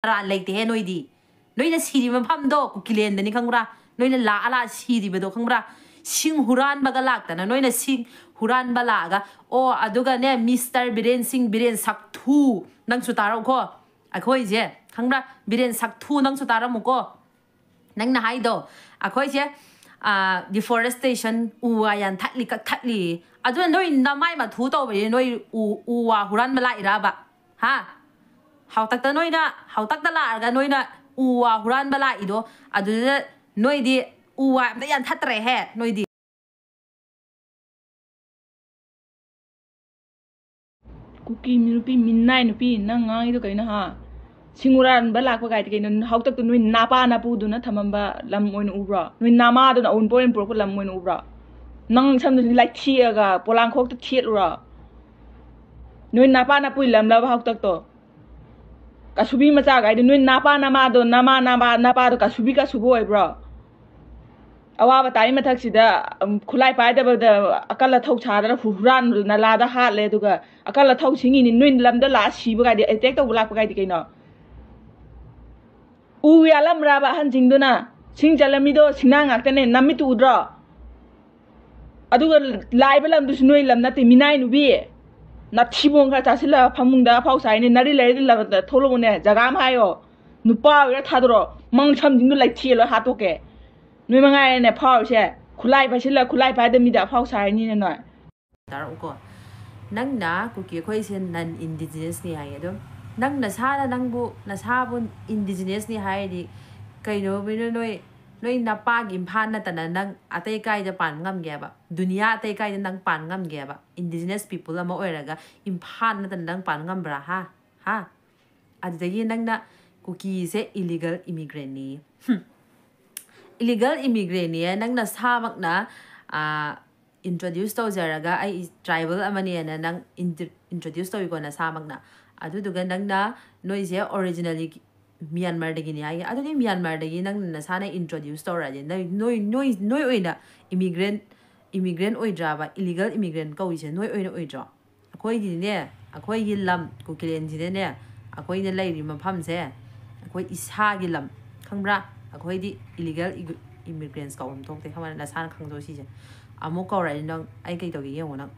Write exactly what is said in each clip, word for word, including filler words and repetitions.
ꯃꯔꯥꯟ ꯂꯩꯇꯦꯍꯦ ꯅꯣꯏꯗꯤ꯫ ꯅꯣꯏꯅ ꯁꯤꯔꯤꯕ ꯃꯐꯝꯗꯣ ꯀꯨꯀꯤꯂꯦꯟꯗꯅꯤ ꯈꯪꯕ꯭ꯔꯥ? ꯅꯣꯏꯅ ꯂꯥꯛꯑ ꯂꯥꯛꯑ ꯁꯤꯔꯤꯕꯗꯣ ꯈꯪꯕ꯭ꯔꯥ? ꯁꯤꯡ ꯍꯨꯔꯥꯟꯕꯒ ꯂꯥꯛꯇꯅ, ꯅꯣꯏꯅ ꯁꯤꯡ ꯍꯨꯔꯥꯟꯕ ꯂꯥꯛꯑꯒ, ꯑꯣ, ꯑꯗꯨꯒꯅꯦ, ꯃꯤꯁꯇꯔ ꯕꯤꯔꯦꯟ ꯁꯤꯡ, ꯕꯤꯔꯦꯟ ꯁꯛꯊꯨ, ꯅꯪꯁꯨ ꯇꯥꯔꯛꯎꯀꯣ꯫ ꯑꯩꯈꯣꯏꯁꯦ ꯈꯪꯕ꯭ꯔꯥ? ꯕꯤꯔꯦꯟ ꯁꯛꯊꯨ, ꯅꯪꯁꯨ ꯇꯥꯔꯝꯃꯨꯀꯣ꯫ ꯅꯪꯅ ꯍꯥꯏꯗꯣ, ꯑꯩꯈꯣꯏꯁꯦ, ꯑꯥ, deforestation, ꯎ ꯋꯥ ꯌꯥꯟꯊꯠꯂꯤ, ꯀꯛꯊꯠꯂꯤ꯫ ꯑꯗꯨꯅ ꯅꯣꯏ ꯅꯃꯥꯏ ꯃꯊꯨ ꯇꯧꯕꯁꯦ ꯅꯣꯏ ꯎ, ꯎ ꯋꯥ ꯍꯨꯔꯥꯟꯕ ꯂꯥꯛꯏꯔꯕ? ꯍꯥ? ꯍꯥꯎꯇꯛꯇ ꯅꯣꯏꯅ, ꯍꯥꯎꯇꯛꯇ ꯂꯥꯛꯑꯒ ꯅꯣꯏꯅ ꯎ ꯋꯥ ꯍꯨꯔꯥꯟꯕ ꯂꯥꯛꯏꯗꯣ, ꯑꯗꯨꯗ ꯅꯣꯏꯗꯤ ꯎ ꯋꯥ ꯑꯝꯇ ꯌꯥꯟꯊꯠꯇ꯭ꯔꯦꯍꯦ, ꯅꯣꯏꯗꯤ꯫ ꯀꯨꯀꯤ ꯅꯨꯄꯤ, ꯃꯤꯅꯥꯏ ꯅꯨꯄꯤ, ꯅꯪ ꯉꯥꯡꯉꯤꯗꯣ ꯀꯩꯅꯣ, ꯍꯥ? ꯁꯤꯡ ꯍꯨꯔꯥꯟꯕ ꯂꯥꯛꯄ ꯀꯥꯏꯗꯤ ꯀꯩꯅꯣ? ꯍꯥꯎꯇꯛꯇꯨ ꯅꯣꯏ ꯅꯄꯥ ꯅꯄꯨꯗꯨꯅ ꯊꯝꯃꯝꯕ ꯂꯝ ꯑꯣꯏꯅ ꯎꯕ꯭ꯔꯣ? ꯅꯣꯏ ꯅꯃꯥꯗꯨꯅ ꯑꯎꯟꯄꯣꯠ ꯑꯣꯏꯅ ꯄꯨꯔꯛꯄ ꯂꯝ ꯑꯣꯏꯅ ꯎꯕ꯭ꯔꯣ? ꯅꯪ ꯁꯝꯗꯨ ꯂꯥꯏꯊꯦꯛꯑꯒ ꯄꯣꯂꯥꯡꯈꯣꯛꯇ ꯊꯦꯠꯂꯨꯔꯣ? ꯅꯣꯏ ꯅꯄꯥ ꯅꯄꯨꯏ ꯂꯝꯂꯕ ꯍꯥꯎꯇꯛꯇꯣ? ꯀꯥꯁꯨꯕꯤ ꯃꯆꯥ ꯀꯥꯏꯗꯣ ꯅꯣꯏ ꯅꯄꯥ ꯅꯃꯥꯗꯣ, ꯅꯃꯥ ꯅꯃꯥ ꯅꯄꯥꯗꯣ ꯀꯥꯁꯨꯕꯤ ꯀꯥꯁꯨꯕ ꯑꯣꯏꯕ꯭ꯔꯣ? ꯑꯋꯥꯕ ꯇꯥꯏ ꯃꯊꯛꯁꯤꯗ, ꯎꯝ, ꯈꯨꯠꯂꯥꯏ ꯄꯥꯏꯗꯕꯗ ꯑꯀꯜ ꯑꯊꯧ ꯁꯥꯗꯅ ꯍꯨ-, ꯍꯨꯔꯥꯟ ꯅꯂꯥꯗ ꯍꯥꯠꯂꯦ, ꯑꯗꯨꯒ ꯑꯀꯜ ꯑꯊꯧ ꯁꯤꯡꯉꯤꯅꯤ ꯅꯣꯏ ꯂꯝꯗ ꯂꯥꯛꯑ ꯁꯤꯕ ꯀꯥꯏꯗꯤ, attack ꯇꯧꯕ ꯂꯥꯛꯄ ꯀꯥꯏꯗꯤ ꯀꯩꯅꯣ? ꯎ ꯌꯥꯜꯂꯝꯕ꯭ꯔꯥꯕ ꯑꯍꯟꯁꯤꯡꯗꯨꯅ? ꯁꯤꯡ ꯆꯜꯂꯝꯃꯤꯗꯣ ꯁꯤꯡꯅꯥ ꯉꯥꯛꯇꯅꯦ, ꯅꯃꯤꯠꯇꯨ ꯎꯗ꯭ꯔꯣ? ꯑꯗꯨꯒ ꯂꯥꯛꯏꯕ ꯂꯝꯗꯨꯁꯨ ꯅꯣꯏ ꯂꯝ ꯅꯠꯇꯦ, ꯃꯤꯅꯥꯏ ꯅꯨꯕꯤ꯫ ꯅꯊꯤꯕꯣꯡ ꯈꯔ ꯆꯥꯁꯤꯜꯂ ꯐꯃꯨꯡꯗ ꯑꯐꯥꯎ ꯁꯥꯏꯅꯦ, ꯅꯔꯤ ꯂꯩꯔꯗꯤ ꯂꯝꯗ ꯊꯣꯛꯂꯛꯎꯅꯦ, ꯖꯒꯥ ꯑꯃ ꯍꯥꯏꯌꯣ꯫ ꯅꯨꯄꯥ ꯑꯣꯏꯒꯦꯔꯥ ꯊꯥꯗꯣꯔꯛꯑꯣ, ꯃꯪ ꯁꯝꯁꯤꯡꯗꯨ ꯂꯩꯊꯦꯛꯑ ꯂꯣꯏ ꯍꯥꯠꯇꯣꯛꯀꯦ꯫ ꯅꯣꯏ ꯃꯉꯥꯏꯔꯦꯅꯦ ꯐꯥꯎꯔꯤꯁꯦ, ꯈꯨꯠꯂꯥꯏ ꯄꯥꯏꯁꯤꯜꯂ ꯈꯨꯠꯂꯥꯏ ꯄꯥꯏꯗ ꯃꯤꯗ ꯑꯐꯥꯎ ꯁꯥꯔꯅꯤꯅꯦ ꯅꯣꯏ꯫ ꯇꯥꯔꯛꯎꯀꯣ꯫ ꯅꯪꯅ ꯀꯨꯀꯤ ꯑꯩꯈꯣꯏꯁꯦ non indigenous ꯅꯤ ꯍꯥꯏꯌꯦ꯫ ꯑꯗꯨꯝ ꯅꯪ ꯅꯁꯥꯅ ꯅꯪꯕꯨ, ꯅꯁꯥꯕꯨ indigenous ꯅꯤ ꯍꯥꯏꯔꯗꯤ ꯀꯩꯅꯣ, ꯅꯣꯏ, ꯅꯣꯏ ꯅꯄꯥꯒꯤ ꯏꯝꯐꯥꯜ ꯅꯠꯇꯅ ꯅꯪ ꯑꯇꯩ ꯀꯥꯏꯗ ꯄꯥꯟ ꯉꯝꯒꯦꯕ? ꯗꯨꯅꯤꯌꯥ ꯑꯇꯩ ꯀꯥꯏꯗ ꯅꯪ ꯄꯥꯟ ꯉꯝꯒꯦꯕ? Indigenous people ꯑꯃ ꯑꯣꯏꯔꯒ ꯏꯝꯐꯥꯜ ꯅꯠꯇꯅ ꯅꯪ ꯄꯥꯟ ꯉꯝꯕ꯭ꯔꯥ? ꯍꯥ? ꯍꯥ? ꯑꯗꯨꯗꯒꯤ ꯅꯪꯅ ꯀꯨꯀꯤꯁꯦ illegal immigrant ꯅꯤ꯫ ꯍꯨꯝ꯫ Illegal immigrant ꯅꯤ ꯅꯪ ꯅꯁꯥꯃꯛꯅ, ꯑꯥ, introduce ꯇꯧꯖꯔꯒ ꯑꯩ tribal ꯑꯃꯅꯦꯅ ꯅꯪ intro-, introduce ꯇꯧꯏꯀꯣ ꯅꯁꯥꯃꯛꯅ꯫ ꯑꯗꯨꯗꯨꯒ ꯅꯪꯅ ꯅꯣꯏꯁꯦ originally ꯃ꯭ꯌꯥꯟꯃꯥꯔꯗꯒꯤꯅꯤ ꯍꯥꯏꯌꯦ꯫ ꯑꯗꯨꯗꯤ ꯃ꯭ꯌꯥꯟꯃꯥꯔꯗꯒꯤ ꯅꯪꯅ ꯅꯁꯥꯅ introduce ꯇꯧꯔꯛꯑꯗꯤ ꯅꯣꯏ, ꯅꯣꯏ, ꯅꯣꯏ, ꯅꯣꯏ ꯑꯣꯏꯅ immigrant, immigrant ꯑꯣꯏꯗ꯭ꯔꯕ? Illegal immigrant ꯀꯧꯔꯤꯁꯦ ꯅꯣꯏ ꯑꯣꯏꯅ ꯑꯣꯏꯗ꯭ꯔꯣ? ꯑꯩꯈꯣꯏꯒꯤꯅꯦ, ꯑꯩꯈꯣꯏꯒꯤ ꯂꯝ ꯀꯨꯀꯤꯂꯦꯟꯁꯤꯗꯅꯦ, ꯑꯩꯈꯣꯏꯅ ꯂꯩꯔꯤꯕ ꯃꯐꯝꯁꯦ, ꯑꯩꯈꯣꯏ ꯏꯁꯥꯒꯤ ꯂꯝ, ꯈꯪꯕ꯭ꯔꯥ? ꯑꯩꯈꯣꯏꯗꯤ illegal immigrants ꯀꯧꯕ ꯑꯃ ꯊꯣꯛꯇꯦ, ꯈꯪꯕ꯭ꯔꯥ? ꯅꯁꯥꯅ ꯈꯪꯗꯣꯛꯑꯣ ꯁꯤꯁꯦ꯫ ꯑꯃꯨꯛ ꯀꯧꯔꯛꯑꯗꯤ ꯅꯪ ꯑꯩ ꯀꯩ ꯇꯧꯒꯦ ꯌꯦꯡꯉꯣ ꯅꯪ꯫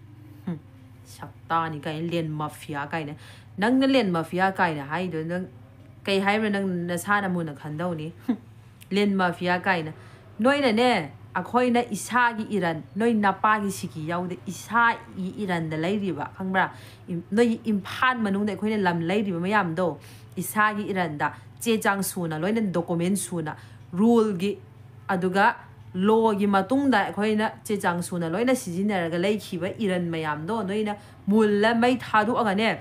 ꯍꯨꯝ, ꯁꯛꯇꯥꯅꯤ ꯀꯥꯏꯅ, land mafia ꯀꯥꯏꯅ꯫ ꯅꯪꯅ land mafia ꯀꯥꯏꯅ ꯍꯥꯏꯗꯣ ꯅꯪ ꯀꯩ ꯍꯥꯏꯕ꯭ꯔꯥ? ꯅꯪ ꯅꯁꯥꯅ ꯃꯨꯟꯅ ꯈꯟꯗꯧꯅꯤ꯫ Hum, land mafia ꯀꯥꯏꯅ꯫ ꯅꯣꯏꯅꯅꯦ, ꯑꯩꯈꯣꯏꯅ ꯏꯁꯥꯒꯤ ꯏꯔꯟ, ꯅꯣꯏ ꯅꯄꯥꯒꯤ ꯁꯤꯀꯤ ꯌꯥꯎꯗꯦ, ꯏꯁꯥꯒꯤ ꯏꯔꯟꯗ ꯂꯩꯔꯤꯕ, ꯈꯪꯕ꯭ꯔꯥ? ꯏꯝ-, ꯅꯣꯏꯒꯤ ꯏꯝꯐꯥꯜ ꯃꯅꯨꯡꯗ ꯑꯩꯈꯣꯏꯅ ꯂꯝ ꯂꯩꯔꯤꯕ ꯃꯌꯥꯝꯗꯣ, ꯏꯁꯥꯒꯤ ꯏꯔꯟꯗ ꯆꯦ ꯆꯥꯡ ꯁꯨꯅ, ꯂꯣꯏꯅ document ꯁꯨꯅ, ruleꯒꯤ, ꯑꯗꯨꯒ lawꯒꯤ ꯃꯇꯨꯡꯗ ꯑꯩꯈꯣꯏꯅ ꯆꯦ ꯆꯥꯡ ꯁꯨꯅ ꯂꯣꯏꯅ ꯁꯤꯖꯤꯟꯅꯔꯒ ꯂꯩꯈꯤꯕ ꯏꯔꯟ ꯃꯌꯥꯝꯗꯣ ꯅꯣꯏꯅ ꯃꯨꯜꯂ ꯃꯩ ꯊꯥꯗꯣꯛꯑꯒꯅꯦ,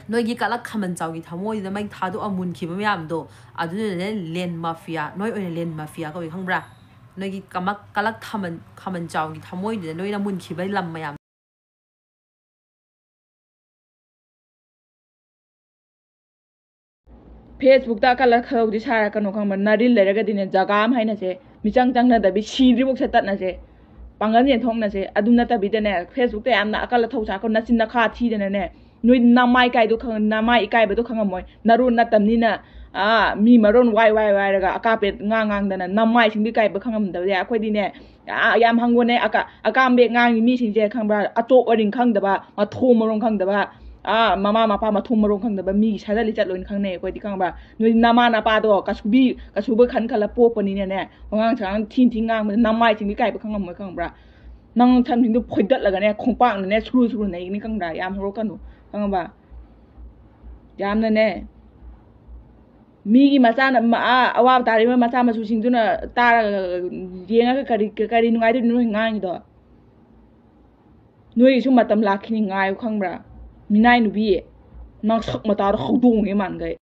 ꯅꯣꯏꯒꯤ ꯀꯂꯛ ꯈꯥꯃꯟ ꯆꯥꯎꯒꯤ ꯊꯃꯣꯏꯗꯨꯗ ꯃꯩ ꯊꯥꯗꯣꯛꯑ ꯃꯨꯟꯈꯤꯕ ꯃꯌꯥꯝꯗꯣ, ꯑꯗꯨꯗꯨꯅꯅꯦ land mafia, ꯅꯣꯏ ꯑꯣꯏꯅ land mafia ꯀꯧꯏ, ꯈꯪꯕ꯭ꯔꯥ? ꯅꯣꯏꯒꯤ ꯀꯃꯛ-, ꯀꯂꯛ ꯈꯥꯃꯟ, ꯈꯥꯃꯟ ꯆꯥꯎꯒꯤ ꯊꯃꯣꯏꯗꯨꯗ ꯅꯣꯏꯅ ꯃꯨꯟꯈꯤꯕ ꯂꯝ ꯃꯌꯥꯝ꯫ Facebookꯇ ꯑꯀꯜ ꯑꯊꯧꯗꯤ ꯁꯥꯔꯛꯀꯅꯨ, ꯈꯪꯕ꯭ꯔꯥ? ꯅꯔꯤꯜ ꯂꯩꯔꯒꯗꯤꯅꯦ, ꯖꯒꯥ ꯑꯃ ꯍꯥꯏꯅꯁꯦ, ꯃꯤꯆꯪ ꯆꯪꯅꯗꯕꯤ, ꯁꯤꯗ꯭ꯔꯤꯐꯥꯎ ꯁꯠꯇꯠꯅꯁꯦ, ꯄꯥꯡꯒꯜ ꯌꯦꯟꯊꯣꯛꯅꯁꯦ꯫ ꯑꯗꯨ ꯅꯠꯇꯕꯤꯗꯅꯦ, Facebookꯇ ꯌꯥꯝꯅ ꯑꯀꯜ ꯑꯊꯧ ꯁꯥꯔꯛꯀꯅꯨ, ꯅꯆꯤꯟ ꯅꯈꯥ ꯊꯤꯗꯅꯅꯦ, ꯅꯣꯏ ꯅꯃꯥꯏ ꯀꯥꯏꯗꯣ ꯈꯪ-, ꯅꯃꯥꯏ ꯏꯀꯥꯏꯕꯗꯣ ꯈꯪꯉꯝꯃꯣꯏ꯫ ꯅꯔꯣꯟ ꯅꯠꯇꯕꯅꯤꯅ, ꯑꯥ, ꯃꯤ ꯃꯔꯣꯟ ꯋꯥꯏ ꯋꯥꯏ ꯋꯥꯏꯔꯒ ꯑꯀꯥꯄꯦꯠ ꯉꯥꯡ ꯉꯥꯡꯗꯅ ꯅꯃꯥꯏꯁꯤꯡꯗꯣ ꯏꯀꯥꯏꯕ ꯈꯪꯉꯝꯗꯕꯗꯤ ꯑꯩꯈꯣꯏꯗꯤꯅꯦ, ꯑꯥ, ꯌꯥꯝ ꯍꯪꯉꯣꯅꯦ, ꯑꯀꯥ-, ꯑꯀꯥꯝꯕꯦ ꯉꯥꯡꯉꯤ ꯃꯤꯁꯤꯡꯁꯦ ꯈꯪꯕ꯭ꯔꯥ? ꯑꯇꯣꯞ ꯑꯔꯤꯡ ꯈꯪꯗꯕ, ꯃꯊꯣꯡ ꯃꯔꯣꯡ ꯈꯪꯗꯕ, ꯑꯥ, ꯃꯃꯥ ꯃꯄꯥ ꯃꯊꯣꯡ ꯃꯔꯣꯡ ꯈꯪꯗꯕ ꯃꯤꯒꯤ ꯁꯥꯖꯠ ꯂꯤꯆꯠ ꯂꯣꯏꯅ ꯈꯪꯅꯩ ꯑꯩꯈꯣꯏꯗꯤ, ꯈꯪꯕ꯭ꯔꯥ? ꯅꯣꯏ ꯅꯃꯥ ꯅꯄꯥꯗꯣ ꯀꯁꯨꯕꯤ, ꯀꯁꯨꯕ ꯈꯟ ꯈꯜꯂ ꯄꯣꯛꯄꯅꯤꯅꯅꯦ, ꯋꯥꯉꯥꯡ ꯁꯉꯥꯡ ꯊꯤꯟ ꯊꯤꯟ ꯉꯥꯡꯕꯗ ꯅꯃꯥꯏꯁꯤꯡꯗꯤ ꯏꯀꯥꯏꯕ ꯈꯪꯉꯝꯃꯣꯏ, ꯈꯪꯕ꯭ꯔꯥ? ꯅꯪ ꯁꯝꯁꯤꯡꯗꯣ ꯐꯣꯏꯗꯠꯂꯒꯅꯦ, ꯈꯣꯡꯄꯥꯛꯅꯅꯦ ꯁꯨꯔꯨ ꯁꯨꯔꯨ ꯅꯩꯒꯅꯤ, ꯈꯪꯕ꯭ꯔꯥ? ꯌꯥꯝ ꯍꯧꯔꯛꯀꯅꯨ, ꯈꯪꯉꯕ? ꯌꯥꯝꯅꯅꯦ, ꯃꯤꯒꯤ ꯃꯆꯥꯅ, ꯃ-, ꯑꯥ, ꯑꯋꯥꯕ ꯇꯥꯔꯤꯕ ꯃꯆꯥ ꯃꯁꯨꯁꯤꯡꯗꯨꯅ ꯇꯥꯔꯒ, ꯌꯦꯡꯉꯒ ꯀꯔꯤ, ꯀꯔꯤ ꯅꯨꯡꯉꯥꯏꯗꯣꯏꯅꯣ ꯅꯣꯏ ꯉꯥꯡꯉꯤꯗꯣ? ꯅꯣꯏꯒꯤꯁꯨ ꯃꯇꯝ ꯂꯥꯛꯈꯤꯅꯤ, ꯉꯥꯏꯌꯨ, ꯈꯪꯕ꯭ꯔꯥ? ꯃꯤꯅꯥꯏ ꯅꯨꯄꯤ, ꯅꯪ ꯁꯛ ꯃꯇꯥꯗꯣ ꯍꯧꯗꯣꯡꯉꯦ ꯃꯥꯟꯈꯩ꯫